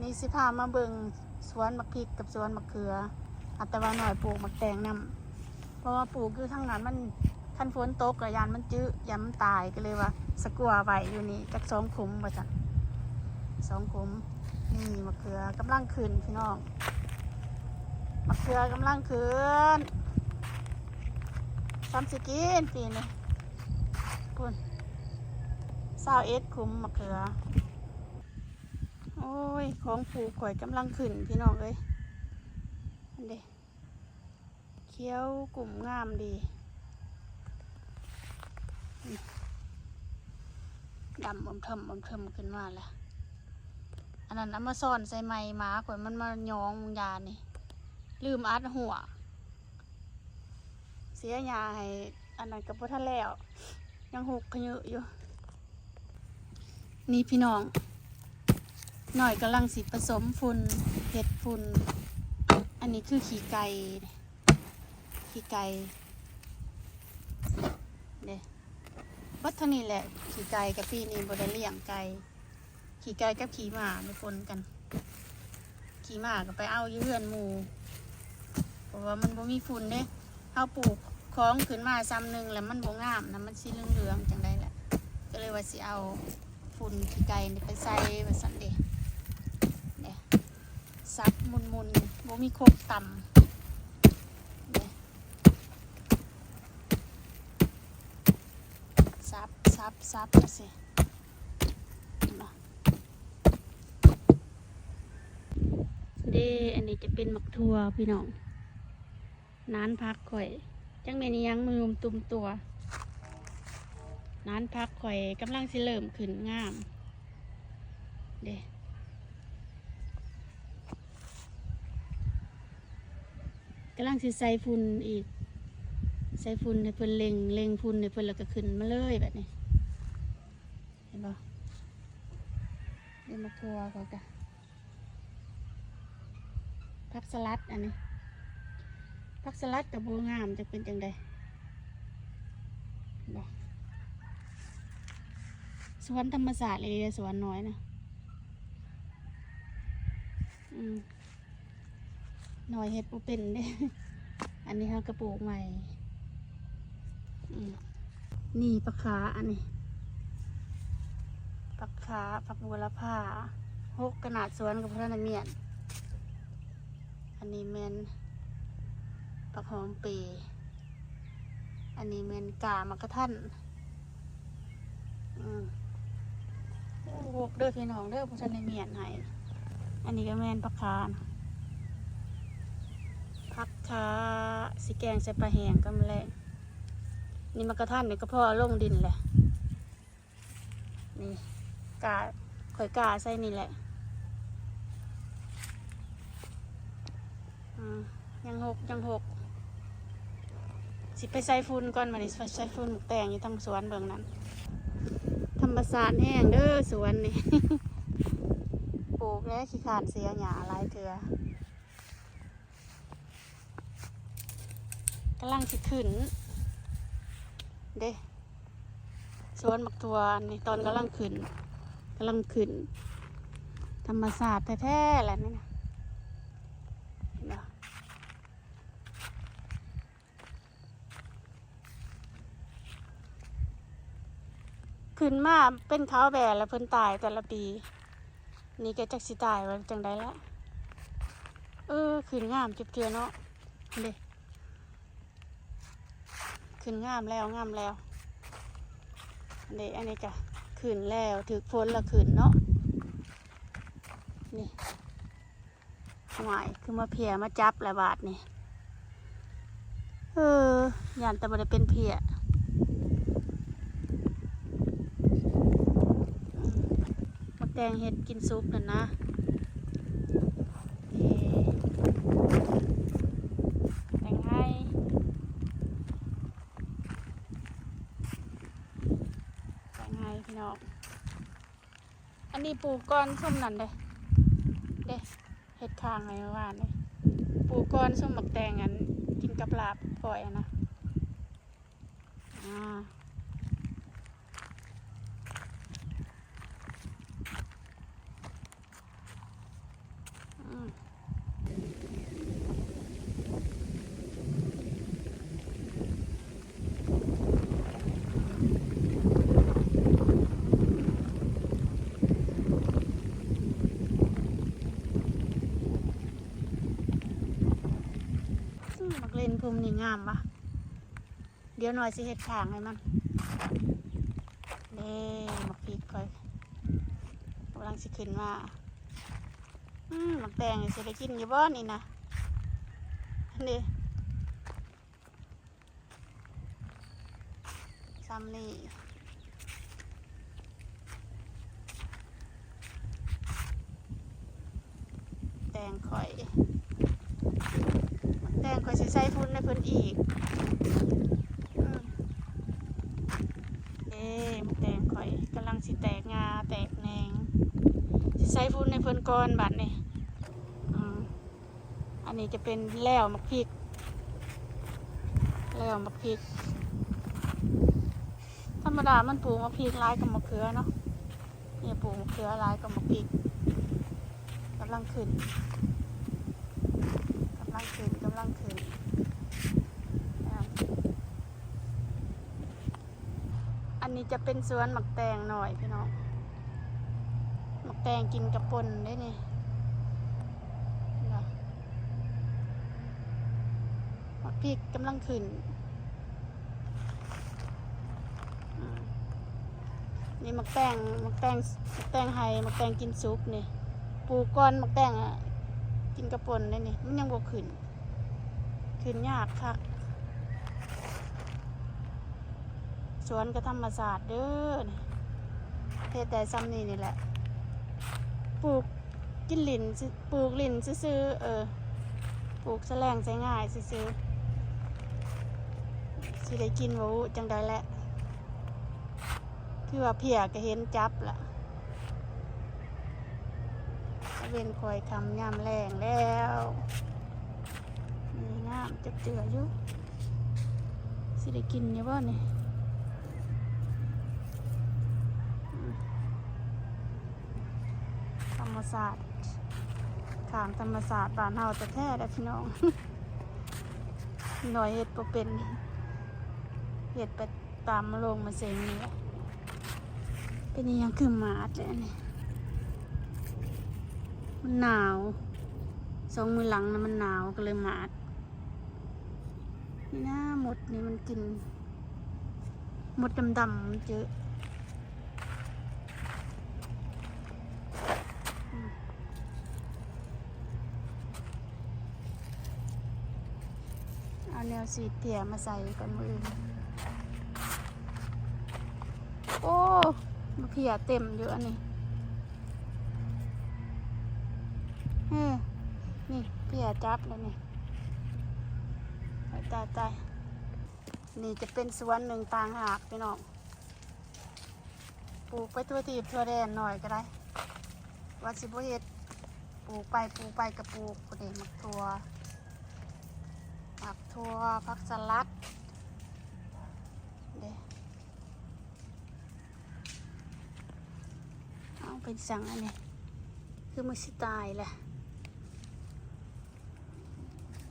ນີ້ຊິພາມາເບິ່ງສວນໝາກພິກກັບສວນໝາກເຂືອ ອາ ແຕ່ວ່ານ້ອຍປູກໝາກແຕງນຳ ເພາະວ່າປູກຢູ່ທາງນັ້ນ ມັນ ຄັນຝົນຕົກລະຢ້ານມັນຈື້ ຢ້ານມັນຕາຍ ກໍເລີຍວ່າສະກົວໄວ້ຢູ່ນີ້ຈັກສອງຂຸມວ່າຊັ້ນ ສອງຂຸມ. ນີ້ໝາກເຂືອກຳລັງຂຶ້ນພີ່ນ້ອງ ໝາກເຂືອກຳລັງຂຶ້ນ ຊ່ຳຊິກິນປີນີ້ ພຸ້ນ ຊາວເອັດຂຸມໝາກເຂືອ. ໂອ້ຍ ຂອງປູກຂ້ອຍກຳລັງຂຶ້ນພີ່ນ້ອງເອີຍ ຫັ້ນເດ ຂຽວກຸ້ມງາມດີ ດຳອຳເທິມອຳເທິມຂຶ້ນມາແລ້ວ. ອັນນັ້ນເອົາມາຊ້ອນໃສ່ໃໝ່ ໝາຂ້ອຍມັນມາຫຍອງຢານີ້ ລືມອັດຮົ້ວ ເສຍຫຍ້າໃຫ້ ອັນນັ້ນກໍບໍ່ທັນແລ້ວ ຍັງຮົກຂະເຍາະຢູ່. ນີ້ພີ່ນ້ອງ ນ້ອຍກຳລັງຊິປະສົມຝຸ່ນ ເຮັດຝຸ່ນ ອັນນີ້ຄືຂີ້ໄກ່ ຂີ້ໄກ່ເດ້ ເບິດເທົ່ານີ້ແຫຼະ ຂີ້ໄກ່ ກະປີນີ້ບໍ່ໄດ້ລ້ຽງໄກ່ ຂີ້ໄກ່ກັບຂີ້ໝ້າມັນປົນກັນ ຂີ້ໝ້າກໍໄປເອົາຢູ່ເຮືອນໝູ່ ເພາະວ່າມັນບໍ່ມີຝຸ່ນເດ້ ເຮົາປູກຂອງຂຶ້ນມາຊ່ຳໜຶ່ງແລ້ວມັນບໍ່ງາມນະ ມັນຊິເຫຼືອງໆຈັ່ງໃດແຫຼະ ກໍເລີຍວ່າຊິເອົາຝຸ່ນຂີ້ໄກ່ນີ້ໄປໃສ່ວ່າຊັ້ນເດ້ ເດ້ ສັບໝຸ່ນໆ ບໍ່ມີຄົກຕຳ ເດ້ ສັບ ສັບ ສັບ ຈັ່ງຊີ້ ເຫັນບໍ່ ເດ້ ອັນນີ້ຈະເປັນໝາກຖົ່ວພີ່ນ້ອງ ນານຜັກຂ້ອຍ ຈັກແມ່ນອີ່ຫຍັງ ມາຫຸ້ມຕຸ່ມຕົວ ນານຜັກຂ້ອຍກຳລັງຊິເລີ່ມຂຶ້ນງາມເດ້ ກຳລັງຊິໃສ່ຝຸ່ນອີກ ໃສ່ຝຸ່ນໃຫ້ເພິ່ນ ເລັ່ງ ເລັ່ງຝຸ່ນໃຫ້ເພິ່ນ ແລ້ວກໍຂຶ້ນມາເລີຍບາດນີ້ ເຫັນບໍ່ ເປັນໝາກຖົ່ວຂ້ອຍກະ ຜັກສະຫຼັດອັນນີ້ ຜັກສະຫຼັດກໍບໍ່ງາມ ຈັກເປັນຈັ່ງໃດ ເຫັນບໍ່ ສວນທຳມະຊາດເລີຍ ສວນນ້ອຍນະ ອືມ ນ້ອຍເຮັດບໍ່ເປັນເດ້ ອັນນີ້ເຮົາກະປູກໃໝ່ ອືມ ນີ້ຜັກຂາ ອັນນີ້ຜັກຂາ ຜັກບົວລະພາ ຮົກຂະໜາດສວນກໍບໍ່ທັນໄດ້ມ້ຽນ ອັນນີ້ແມ່ນຜັກຫອມເປ ອັນນີ້ແມ່ນກາໝາກກະທັນ ອືມ ໂອ້ ຮົກເດີພີ່ນ້ອງເດີ ບໍ່ທັນໄດ້ມ້ຽນໃຫ້ ອັນນີ້ກໍແມ່ນຜັກຂາ ຜັກຂາ ຊິແກງໃສ່ປາແຫ້ງກັບມື້ແລງ ນີ້ໝາກກະທັນນີ້ກໍພໍເອົາລົງດິນແຫຼະ ນີ້ ກາ ຂ້ອຍກາໃສ່ນີ້ແຫຼະ ອືມ ຍັງຮົກ ຍັງຮົກ ຊິໄປໃສ່ຝຸ່ນກ່ອນ ບາດນີ້ໃສ່ຝຸ່ນໝາກແຕງຢູ່ທາງສວນເບິ່ງນັ້ນ ທຳມະຊາດແຮງເດີສວນນີ້ ປູກແລ້ວຂີ້ຄ້ານເສຍຫຍ້າຫຼາຍເທື່ອ ກຳລັງຊິຂຶ້ນເດ້ ສວນໝາກຖົ່ວນີ້ຕອນກຳລັງຂຶ້ນ ກຳລັງຂຶ້ນ ທຳມະຊາດແທ້ໆແຫຼະນີ້ນະ ເຫັນບໍ່ ຂຶ້ນມາເປັນຂາວແບ້ແລ້ວ ເພິ່ນຕາຍແຕ່ລະປີ ນີ້ກໍຈັກຊິຕາຍວ່າຈັ່ງໃດລະ ເອີ ຂຶ້ນງາມຈັກເທື່ອເນາະ ເດ້ ຂຶ້ນງາມແລ້ວ ງາມແລ້ວ ເດ້ ອັນນີ້ກະຂຶ້ນແລ້ວ ຖືກຝົນລະຂຶ້ນເນາະ ນີ້ ຫ້ວຍ ຄືມາເພຍມາຈັບລະບາດນີ້ ເອີ ຢ້ານແຕ່ບໍ່ໄດ້ເປັນເພຍ ອືມ ໝາກແຕງເຮັດກິນສຸກນັ້ນນະ ເອີ ແຕງໄຫ ແຕງໄຫພີ່ນ້ອງ. ອັນນີ້ປູກກ່ອນຊຸມນັ້ນເດ້ ເດ້ ເຮັດຄ້າງໄວ້ເມື່ອວານນີ້ ປູກກ່ອນຊຸມໝາກແຕງ ອັນ ກິນກັບລາບກ້ອຍຫັ້ນນະ ອາ. ซุມນີ້ງາມວະ ດຽວໜ່ອຍຊິເຮັດຂ້າງໃຫ້ມັນ. ເດ້ ໝາກພິກຂ້ອຍກຳລັງຊິຂຶ້ນມາ. ອືມ ໝາກແຕງນີ້ຊິໄດ້ກິນຢູ່ບໍ່ນີ້ນະ? ນີ້ ຊ່ຳນີ້ ແຕງຂ້ອຍ ແຕງຂ້ອຍຊິໃສ່ຝຸ່ນໃຫ້ເພິ່ນອີກ. ອືມ ເດ້ ແຕງຂ້ອຍກຳລັງຊິແຕກງ່າແຕກແໜງ ຊິໃສ່ຝຸ່ນໃຫ້ເພິ່ນກ່ອນບາດນີ້. ອືມ ອັນນີ້ຈະເປັນແລ້ວໝາກພິກ ແລ້ວໝາກພິກ. ທຳມະດາມັນປູກໝາກພິກຫຼາຍກວ່າໝາກເຂືອເນາະ. ນີ້ປູກໝາກເຂືອຫຼາຍກວ່າໝາກພິກ. ກຳລັງຂຶ້ນ ກຳລັງຂຶ້ນ ກຳລັງຂຶ້ນ. ອັນນີ້ຈະເປັນສວນໝາກແຕງນ້ອຍພີ່ນ້ອງ ໝາກແຕງກິນກະປົ່ນເດ້ນີ້. ໝາກພິກກຳລັງຂຶ້ນ. ອືມ ນີ້ໝາກແຕງ ໝາກແຕງ ໝາກແຕງໄຮ່ ໝາກແຕງກິນສຸກນີ້ ປູກກ່ອນໝາກແຕງ ອະ ກິນກະປົ່ນເດ້ນີ້ ມັນຍັງບໍ່ຂຶ້ນ. ຂຶ້ນຍາກຄັກ. ສວນກໍທຳມະຊາດເດີ ເຮັດໄດ້ຊ່ຳນີ້ນີ້ແຫຼະ ປູກກິນຫຼິ້ນ ປູກຫຼິ້ນຊື່ໆ ເອີ ປູກສະແລງໃສ່ງ່າຍຊື່ໆ. ຊິໄດ້ກິນບໍ່ຮູ້ຈັ່ງໃດແຫຼະ. ຄືວ່າເພຍກໍເຫັນຈັບລະ. ຕາເວັນຄ່ອຍຄ່ຳຍາມແລງແລ້ວ. ນີ້ງາມຈັກເທື່ອຢູ່. ຊິໄດ້ກິນຢູ່ບໍ່ນີ້? ອືມ ທຳມະຊາດ ຂ້າງທຳມະຊາດບ້ານເຮົາແທ້ໆເດ້ພີ່ນ້ອງ. ໜ່ອຍເຮັດບໍ່ເປັນ ເຮັດໄປ ຕາມມາລົງມາເສັງນີ້ແຫຼະ. ເປັນອີ່ຫຍັງຄືໝາດແຫຼະນີ້? ມັນໜາວ ສອງມື້ຫຼັງນະມັນໜາວກໍເລີຍໝາດ. ນີ້ນະ ມົດນີ້ມັນກິນ ມົດດຳໆ ມັນເຈີ. ອືມ ເອົາແນວສີດເພຍມາໃສ່ກ່ອນມື້ອື່ນ. ໂອ້ ມາເພຍເຕັມຢູ່ອັນນີ້. ເອີ ນີ້ເພຍຈັບແລ້ວນີ້. ຕາຍ ຕາຍ ຕາຍ. ນີ້ຈະເປັນສວນໜຶ່ງຕ່າງຫາກພີ່ນ້ອງ. ປູກໄປທົ່ວທີບທົ່ວແດນໜ່ອຍກໍໄດ້ ວ່າຊິບໍ່ເຮັດ ປູກໄປ ປູກໄປກໍປູກ. ພຸ້ນເດ້ ໝາກຖົ່ວ ໝາກຖົ່ວ ຜັກສະຫຼັດເດ້. ເອົາ ເປັນຫຍັງອັນນີ້ ຄືມັນຊິຕາຍແຫຼະ?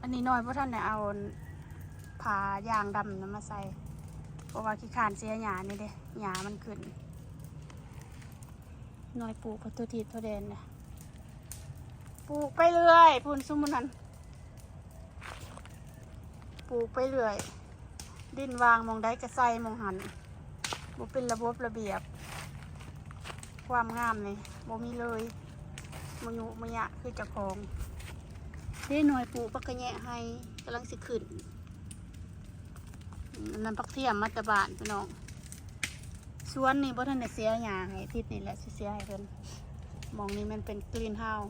ອັນນີ້ນ້ອຍບໍ່ທັນໄດ້ເອົາຜ້າຢາງດຳນຳມາໃສ່ ເພາະວ່າຂີ້ຄ້ານເສຍຫຍ້ານີ້ເດ້ ຫຍ້າມັນຂຶ້ນ. ນ້ອຍປູກໄປທົ່ວທີບທົ່ວແດນນະ ປູກໄປເລື້ອຍ ພຸ້ນ ຊຸມໝູ່ນັ້ນ ປູກໄປເລື້ອຍ ດິນວ່າງໝ່ອງໃດກໍໃສ່ໝ່ອງຫັ້ນ ບໍ່ເປັນລະບົບລະບຽບ. ຄວາມງາມນີ້ບໍ່ມີເລີຍ ມະຍຸມະຍະຄືເຈົ້າຂອງ. ເດ້ ໜ່ວຍປູກຜັກກະແຍະໄຮ່ ກຳລັງຊິຂຶ້ນ. ອັນນັ້ນຜັກທຽມມາແຕ່ບ້ານພີ່ນ້ອງ. ສວນນີ້ບໍ່ທັນໄດ້ເສຍຫຍ້າໃຫ້ ທິດນີ້ແຫຼະຊິເສຍໃຫ້ເພິ່ນ. ໝ່ອງນີ້ແມ່ນເປັນກຣີນເຮົາ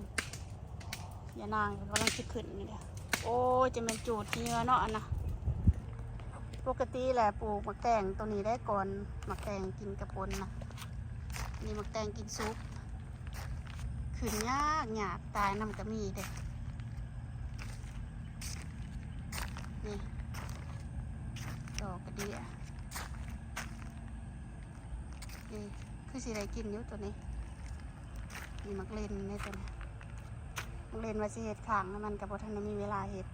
ຍານາງກໍກຳລັງຊິຂຶ້ນນີ້ແຫຼະ. ໂອ້ຍ ຈະແມ່ນຈູດເຫຍື້ອເນາະ ອັນນະ. ປົກກະຕິແຫຼະ ປູກໝາກແຕງໂຕນີ້ໄດ້ກ່ອນ ໝາກແຕງກິນກະປົ່ນນະ. ນີ້ໝາກແຕງກິນສຸກ ຂຶ້ນຍາກຍາກ ຕາຍນຳກໍມີເດ້. ນີ້ ດອກກະເດຍ ນີ້ ຄືຊິໄດ້ກິນຢູ່ໂຕນີ້. ນີ້ໝາກເລັ່ນເດ້ໂຕນີ້ ໝາກເລັ່ນວ່າຊິເຮັດຂ້າງໃຫ້ມັນ ກໍບໍ່ທັນໄດ້ມີເວລາເຮັດ.